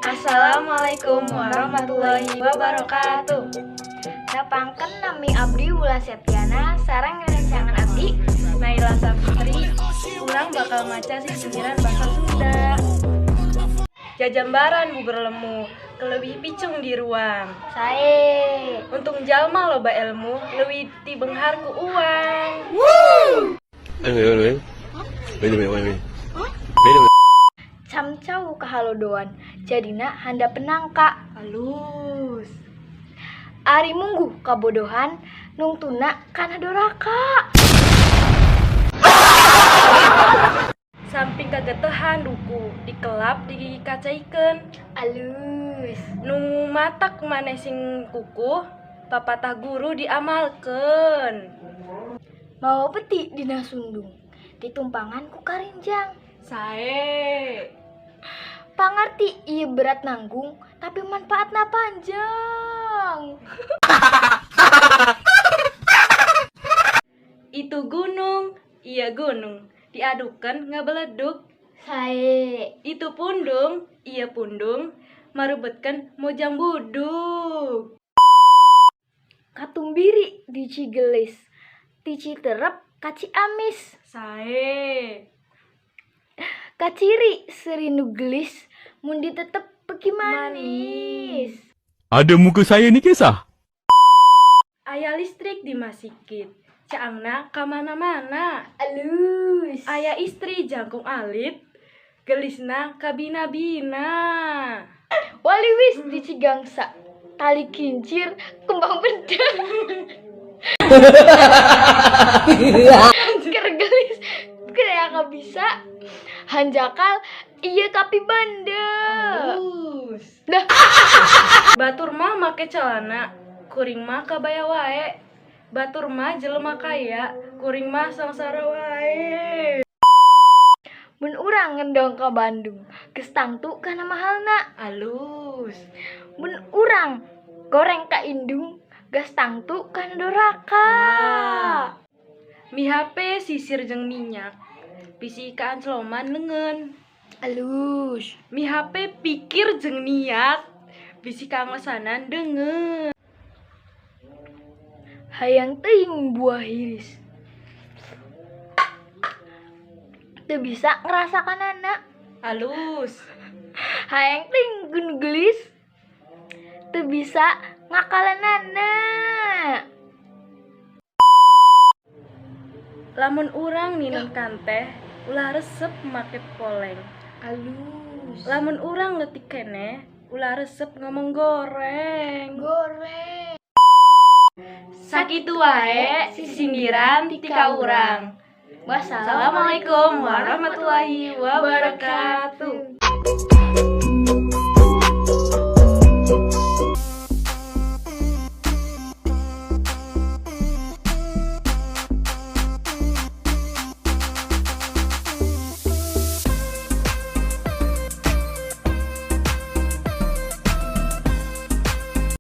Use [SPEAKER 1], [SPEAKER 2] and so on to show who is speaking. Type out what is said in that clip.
[SPEAKER 1] Assalamualaikum warahmatullahi wabarakatuh.
[SPEAKER 2] Nepangkeun, nami abdi Wulan Septiana sareng rerencangan abdi
[SPEAKER 1] Naila Saputri, urang bakal maca sisindiran bahasa Sunda. Jajambaran buber lemu, keleuwih picung di ruang.
[SPEAKER 2] Sae.
[SPEAKER 1] Untung jalma loba ilmu, leuwih ti beunghar ku uang.
[SPEAKER 3] Wait, wait, wait. Wait a minute, wait a minute. Wait a minute.
[SPEAKER 2] Camcau kahalodoan jadina handapeun nangka.
[SPEAKER 1] Halus.
[SPEAKER 2] Ari mungguh kabodohan, nungtuna kana doraka.
[SPEAKER 1] Samping kagetehan duku, dikelap dikacaikeun.
[SPEAKER 2] Alus.
[SPEAKER 1] Nu matak maneh sing kukuh, papatah guru diamalkeun.
[SPEAKER 2] Mawa peti dina sundung, ditumpangan ku karinjang.
[SPEAKER 1] Sae.
[SPEAKER 2] Pangarti ieu berat nanggung, tapi manfaatna panjang.
[SPEAKER 1] Itu gunung, iya gunung, diadukeun ngabeledug.
[SPEAKER 2] Sae.
[SPEAKER 1] Itu pundung, iya pundung, marebetkeun mojang budug.
[SPEAKER 2] Katumbiri di Cigelis, ti Citerep ka Ciamis.
[SPEAKER 1] Sae.
[SPEAKER 2] Kaciri seuri nu geulis, mun ditetep beuki manis.
[SPEAKER 4] Ada muka saya ni kisah?
[SPEAKER 1] Aya listrik di masigit, caangna ka mana-mana.
[SPEAKER 2] Alus.
[SPEAKER 1] Aya istri jangkung alit, geulisna kabina-bina.
[SPEAKER 2] Waliwis di Cigangsa, tali kincir kembang benda. Keur geulis keur bisa hanjakal ieu kapi banda.
[SPEAKER 1] Alus.
[SPEAKER 2] Dah.
[SPEAKER 1] Batur mah make celana, kuring mah kabaya wae. Batur mah jelema kaya, kuring mah sangsara wae.
[SPEAKER 2] Mun urang ngendong ka Bandung, geus tangtu kana mahalna.
[SPEAKER 1] Alus.
[SPEAKER 2] Mun urang goreng ka indung, geus tangtu kana doraka.
[SPEAKER 1] Mi HP sisir jeung minyak, bisi kaancloman leungeun.
[SPEAKER 2] Alus.
[SPEAKER 1] Mi HP pikir jeung niat, bisi kanglesanan deungeun.
[SPEAKER 2] Hayang teuing buah hiris, teu bisa ngerasakanana.
[SPEAKER 1] Alus.
[SPEAKER 2] Hayang teuing gun geulis, teu bisa ngakalanana.
[SPEAKER 1] Lamun urang ninun kanteh, ulah resep make poleng.
[SPEAKER 2] Alus.
[SPEAKER 1] Lamun urang leutik keneh, ulah resep ngomong goreng.
[SPEAKER 2] Goreng.
[SPEAKER 1] Sakitu wae sisindiran ti ka urang.
[SPEAKER 2] Wassalamualaikum
[SPEAKER 1] Wassalamualaikum warahmatullahi wabarakatuh.